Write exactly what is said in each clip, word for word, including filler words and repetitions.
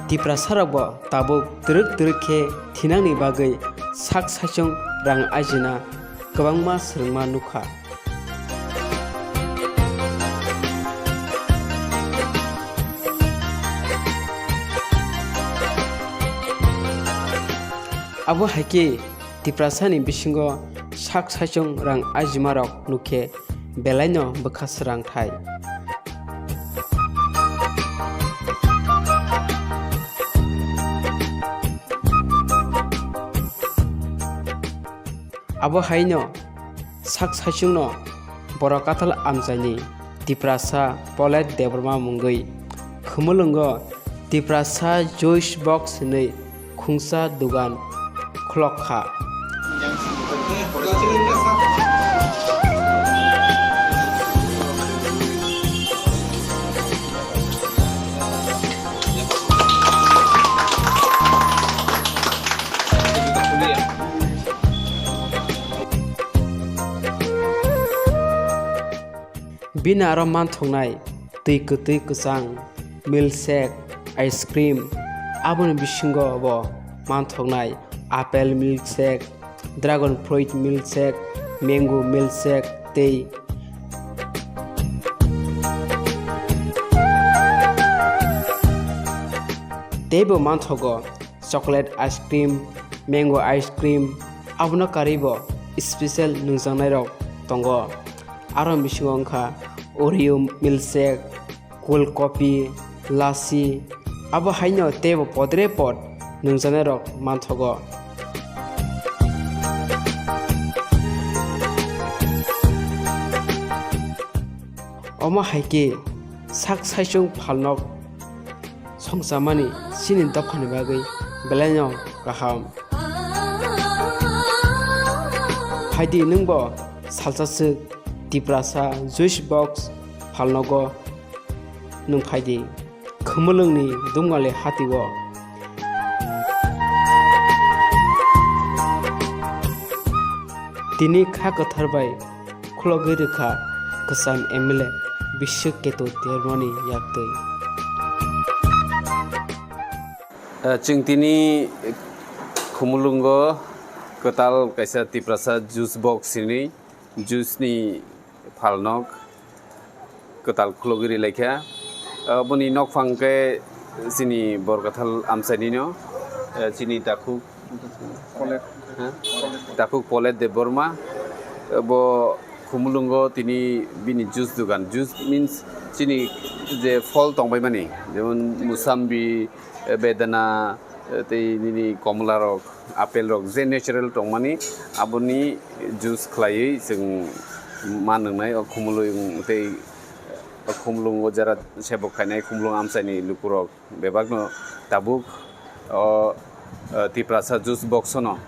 Tiprasarokbo tabuk twrwk twrwk khe thinangni bagwi sak saichung rang ajina kwbangma swrwngma nukha. Abo hai khe Tiprasani bisingo sak saichung rang ajimarok nukhe belaino bwkha srang thai. Abo haino sak saichungno Borok Kathal Amchaini Tiprasa Polet Debbarma mungwi Khumulwngo Tiprasa Juice Box hinwi khungsa dugan khulok kha. Bini aro manthoknai twi kwtwi kwchang, milkshake, ice cream, aboni bisingo bo manthoknai apple milkshake, dragon fruit milkshake, mango milkshake tei teibo manthogo chocolate ice cream, mango ice cream, abono karwibo special nungjaknairok tongo. Aro bisingo wngkha Oreo milkshake, cold coffee, lassi, abo haino teibo podre pod nungjaknairok manthogo. Omo hai khe sak saichung phalnok songchamani chini dophani bagwi belaino kaham. Phaidi nwngbo salsa swk Tiprasa Juice Box phalnogo nwng phaidi Khumulwngni Dumgali hatio. Tini kha kwthar bai khulogwi rwkha kwcham M L A Biswak Ketu Debbarmani yaktwi. Eh, chwng tini Khumulwngo kwtal kaisa Tiprasa juice box hinwi juice ni phalnok kwtal khulogwi rwlaikha. Eh, boni nokphang khe chini Borkathal amchaini no, eh, chini takhuk, ha? Takhuk Polet Debbarma, eh, bo Khumulwngo tini bini juice dugan. Juice means chini je phol tongbaimani, jemon musambi, eh, bedana, eh, tei nini komla rok, apple rok je natural tongmani, aboni juice khlaiwi chwng ma nwngnai o Khumulwng tei o Khumulwngo jera sebok khainai Khumulwng amchaini lukurok. Bebakno tabuk o, o, Tiprasa juice box-o no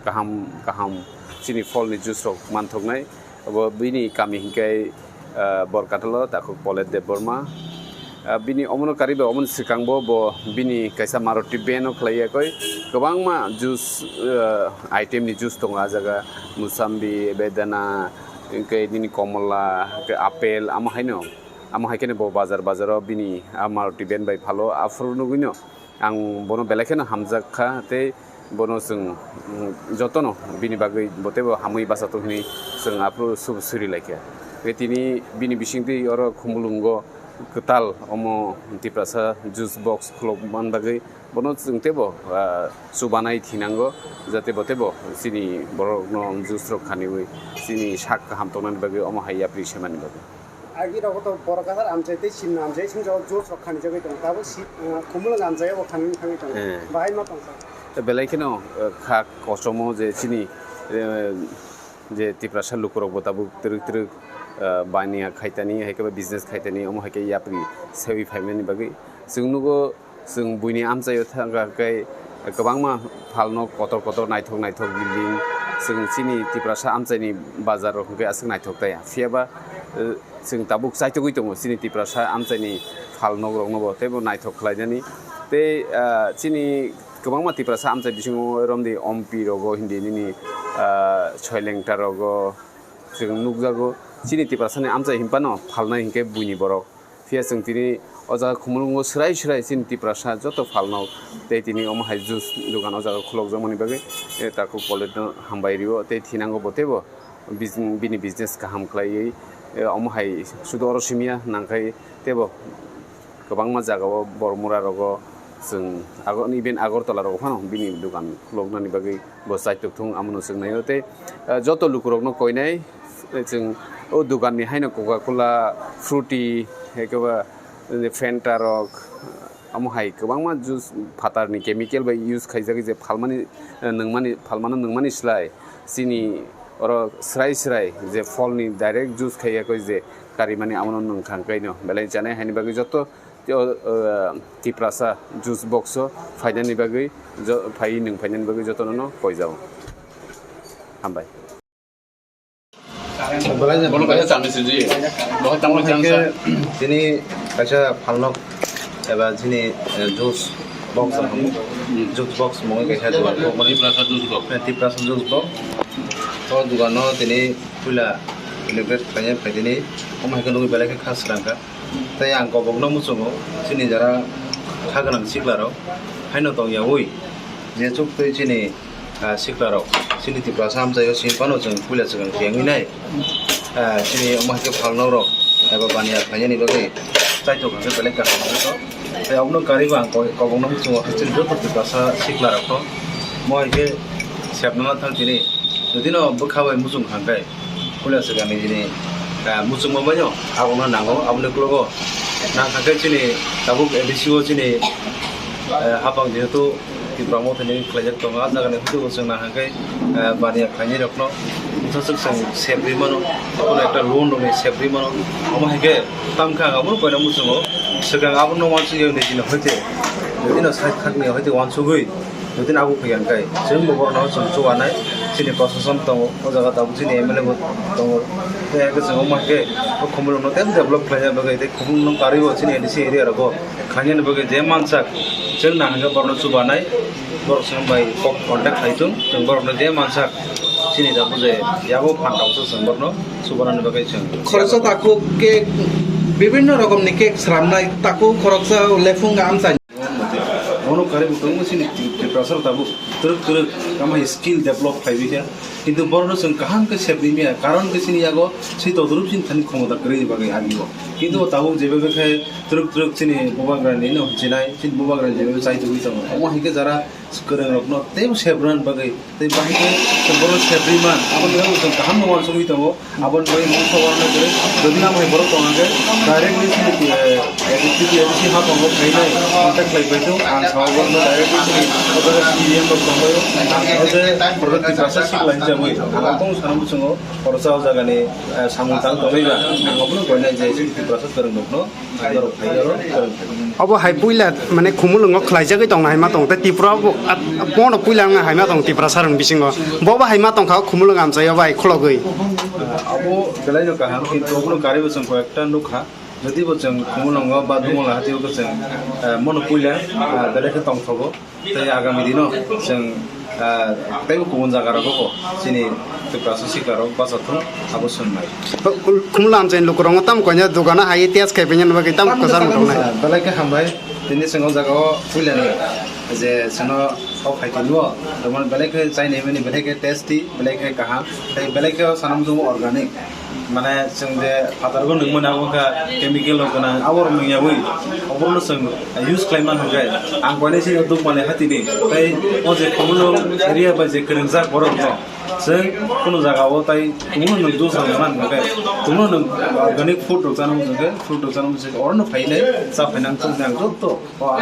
kaham kaham chini pholni juice rok manthoknai. Obo bini kami hinkhe, o, Borkathalo takhuk Polet Debbarma. O, bini omono karwi bai omoni swkangbo bo bini kaisa Maruti van-o khlaiya koi kwbangma juice, o, item ni juice tongo ah jaga, musambi, bedana, hinkhe nini komola, hinkhe apple, amo haino. Amo hai kheno bo bazar bazaro bini a Maruti van bai phalo, aphuru nugwino ang bono belai kheno hamjak kha tei bono chwng, mm, jotono bini bagwi bo teibo hamwi bacha tong hwnwi chwng aphuru sub suri lai kha. Tei tini bini bisingtwi oro Khumulwngo kwtal omo Tiprasa juice box khulok man bagwi bono chwng teibo, ah, chubanai thinango, jate bo teibo chini borokno juice rok khaniwi chini sak kaham tongnani bagwi omo hai yapri semani bagwi. Agi rogo to Borkathal amchai tei Simna amchai song jago juice rok khani jagwi tongo. Tabuk si, ah, Khumulwng amchai bo khani thangwi tongo. Eh. Bahai ma tongkha. Belai kheno, eh, kha kosomo je chini, eh, je Tiprasa lukurok bo tabuk twrwk twrwk, eh, baniya khaitani, hai khe business khaitani, omo hai khe yapri sewi phaimani bagwi. Chwng nugo, chwng buini amchaio thangkha khe kwbangma phalno kotor kotor naithok naithok building. Chwng chini Tiprasa amchaini bazar rok hwnkhe aswk naithok taya. Phiyaba, eh, chwng tabuk chaitogwi tongo chini Tiprasa amchaini phalnokrokno bo teibo naithok khlainani. Tei, ah, chini kwbangma Tiprasa amchai bisingo romdi Ompi rogo hindi nini, ah, Soilengta rogo chwng nukjago. Chini Tiprasani amchai hinphano phalnai hinkhe buini borok. Phiya chwng tini o jaga Khumulwngo swrai swrai chini Tiprasa joto phalno tei tini omo hai juice dogan o jaga khulokjakmani bagwi, eh, takhuk Politno hambai rio tei thinango bo teibo bis-, bini business kaham khlaiwi, eh, omo hai sudu oro simya nangkhai teibo kwbangma jagao Bormura rogo chwng ago-, even Agartala rogo phano bini dogan khuloknani bagwi bo chaitok thung, amono chwng naio tei, eh, joto lukurokno koinai, eh, chwng o doganni haino Coca Cola, Fruity, hai khe ba, eh, Fanta rok, amo hai kwbangma juice phatarni chemical bai use khaijagwi je phalmani, eh, nungmani, phalmano nungmani slai chini oro swrai swrai je pholni direct juice khaiya koi je karimani amono nungthang kaino belai chanai haini bagwi joto Tei o, o, Tiprasa juice box o phainani bagwi, jo-, phai nwng phainani bagwi jotono no koijao. Hambai. Bono kaisa chami siji. Bono chami chang sa. Tini kaisa phalnok eba chini, eh, juice box ang hamo. Juice box mungwi kaisa dugan kok mani. Tiprasa juice box. Eh, Tiprasa juice box. O dugan no tini puila inaugurate khlaina phaitini. Omo hai khe nugwi belai khe kha swrang kha. Tei ang kobokno muchungo, chini jara kha gwnang siklarok haino tong yaui, je chuk twi chini, ah, siklarok, chini Tiprasa amchaio sini phano chwng puila swkang tiyangwi nai, ah, chini omo hai khe phalnokrok eba baniya khlainani bagwi chaitok hwnkhe belai kaham wngkha. Tei abono karwi bo ang ko-, kobokno muchungo khe chini joto Tiprasa siklarokno mo hai khe sepna thang tini, jodi no bwkha bai muchung thang khe. Puila swkang ni chini, ah, muchungma bai no, abono nango, aboni ukologo nang kha khe chini tabuk A D C o chini, eh, hapang jehetu Tipra Motha ni khlaijak tongo, ah jaga ni hwnkhe bo chwng nang kha khe, eh, baniya khlainai rok no bwthaswk chwng sep rwi mano, abono ekta loan rok ni sep rwi mano, omo hai khe tam khe ang abono koina muchungo, swkang abono uansukya nijini hoite, nijino side khakni hoite uansugwi. Jodi abo khe yang kai, chwng bo borok no chwng chubanai, chini prosason tongo, o jaga tabuk chini M L A bo tongo. Tei hai khe chwng omo hai khe o Khumulwng no tei develop khlaina bagwi tei Khumulwng no karwi bo chini A D C area rogo khlainani bagwi je mansak, chwng nang hwnkhe borok no chubanai, borok chwng bai kok contact khai thung, chwng borok no je mansak, chini tabuk je yago phan tabuk chwng borok no chubanani bagwi chwng. Khoroksa takhuk cake, bibhinno rokomni cake sramnai, takhuk khoroksa lephung amchai. Bono karwi bo kwbangma chini Tiprasa rok tabuk twrwk twrwk tamo hai skill develop khlaiwi kha. Kintu borokno chwng kaham khe sep rimya, karon khe chini yago se todrup chini thani khomota kwrwini bagwi agio. Kintu o tabuk jebe khe twrwk twrwk chini bubagrani no hwnjinai, chini bubagrani jebe chai tugwi tongo. Omo hai khe jara kwrwng rokno teibo sep rwna bagwi tei bahai khe borok sep rima, aboni bagwi chwng kaham no uansugwi tongo. Aboni bagwi mungsa uanna kwrwi, jodi nang hai borok tong hwnkhe, directly chini, eh, A D C, A D C ha tongo, khainai contact khlai bai thung, ang sao borokno directly chini, o jaga C E M rok tongbaio, ang sao je borok Tiprasa sikla hinjagwi, ang tong sana muchungo, khoroksa o jagani, eh, samung tang tongwi ba, ang abono koinai je chini Tiprasa kwrwng rokno. Obo hai puila mane Khumulwngo khlaijagwi tongna hai ma tong, tei Tripura bo, ah, bono puila wngna hai ma tong Tiprasa rokni bisingo. Bo bo hai ma tongkha o Khumulwng amchaio bai khulogwi. Abo belai no kaham, kintu obono karwi bo chwng koi ekta nukha. Jodi bo chwng Khumulwngo ba Dumula hatio khe chwng, eh, mono puila, ah, belai khe tongthogo. Tei agami dino chwng, ah, teibo kubun jaga rogo bo chini Tiprasa sikla rok bacha thung abo swngnai. Khumla amchaini lukurokno tamo koina dogano hai test khai phainani bagwi tamo kwchar muthungnai. Ah, belai khe hambai. Tini chwng o jaga o puilani je chwngno kok khai tini o, tongmani belai khe chaini mani belai khe tasty, belai khe kaham, tei belai khe o sana muchungo organic. Mane chwng je phatarbo nungmani abo wngkha chemical rok gwnang, abo rok nungyawi oborokno chwng use khlai man hwnkhe ang koinai se dukmani hatini tei o je Khumulwng area bai je kwrwngjak borok no chwng kunu jaga o tai tongno nwng juice rok man hwnkhe tongno nwng organic food rok chana hwnkhe fruit rok chana hwnkhe orono phainai cha phainang chwng nang jotto o.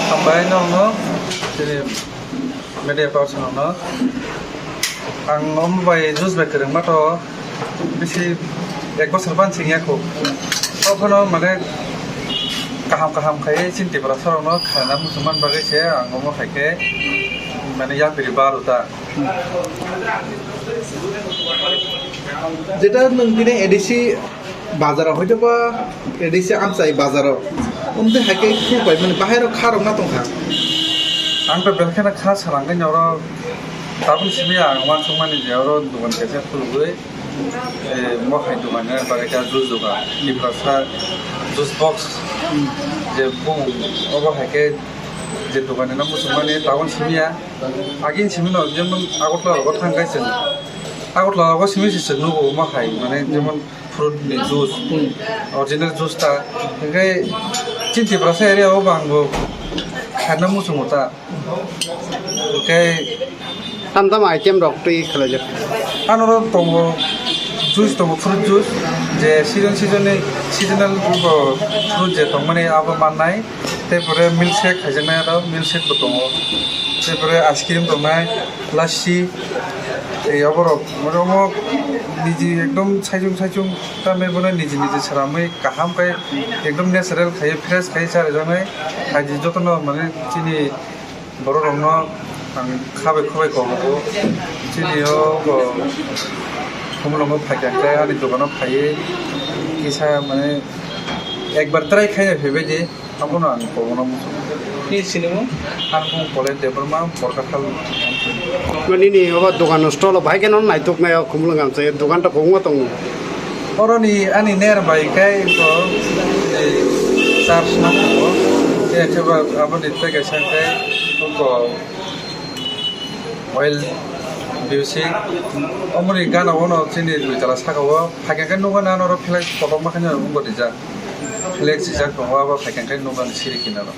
Hambai nokno, chini media person rokno. Ang omo bai juice bai kwrwngma to bisi ek bosor ban singya kho. Tophano mane kaham kaham khai chini Tiprasa rokno khaina muchungman bagwi se ang omo hai khe mane yapiri baru ta. Jeta nwng tini A D C bazaro hoito ba A D C amchai bazaro, umtwi hai khe khuk bai mani bahai rok kha rok na tongkha. Ang to belkheno kha sarangkhe norok Tabuk simi ang uansukmani je oro dogan kaisa khulugwi, eh, mohai dogan, eh, bagwi kha juice dogan, Tiprasa juice box, je bung obo hai khe je dogan no muchungmani tabuk simi ya. Agin simi no jemon Agartala rogo thang khe chwng, Agartala rogo simi se chwng nugo mohai, mane jemon fruit ni juice, original juice ta, hwnkhe chini Tiprasa area o bang bo khaina muchungo ta. Hwnkhe tam tam item rok twi khwlaijak. Ano ro tongo juice, tongo fruit juice, je season season ni seasonal bo fruit je tongmani abo mannai. Tei pore milkshake khaijaknai aro milkshake bo tongo. Tei pore ice cream tongnai, lassi, tei oborok, omo niji ekdom saichung saichung tamni bono niji niji swnamwi kaham khe ekdom natural khai fresh khai charijaknai. Haidi jotono mane chini borok rokno ang khabai khubai kok nugo. Chini o bo Khumulwngo phaikha khe ani dogano phaiwi kisa mane ekbar try khai phaibai di. Abono ang kobono muchungo. Ni sinimung? Ang bung Pole Debbarma, Borkathal. Nini obo dogan stall o bahai kheno naituknai o Khumulwng amchai dogan to kwbangma tongo. Oroni ani ner bai khe ko, eh, charge no ko. Eh, khe ba aboni tei kaisa khe ko oil music. Omoni gana ono chini dui tala saka o. Phaikha khe nukha na oro flex kotorma khe wngbo rijak. Flex rijak tongo abo phaikha khe nukha ni siri kinaro.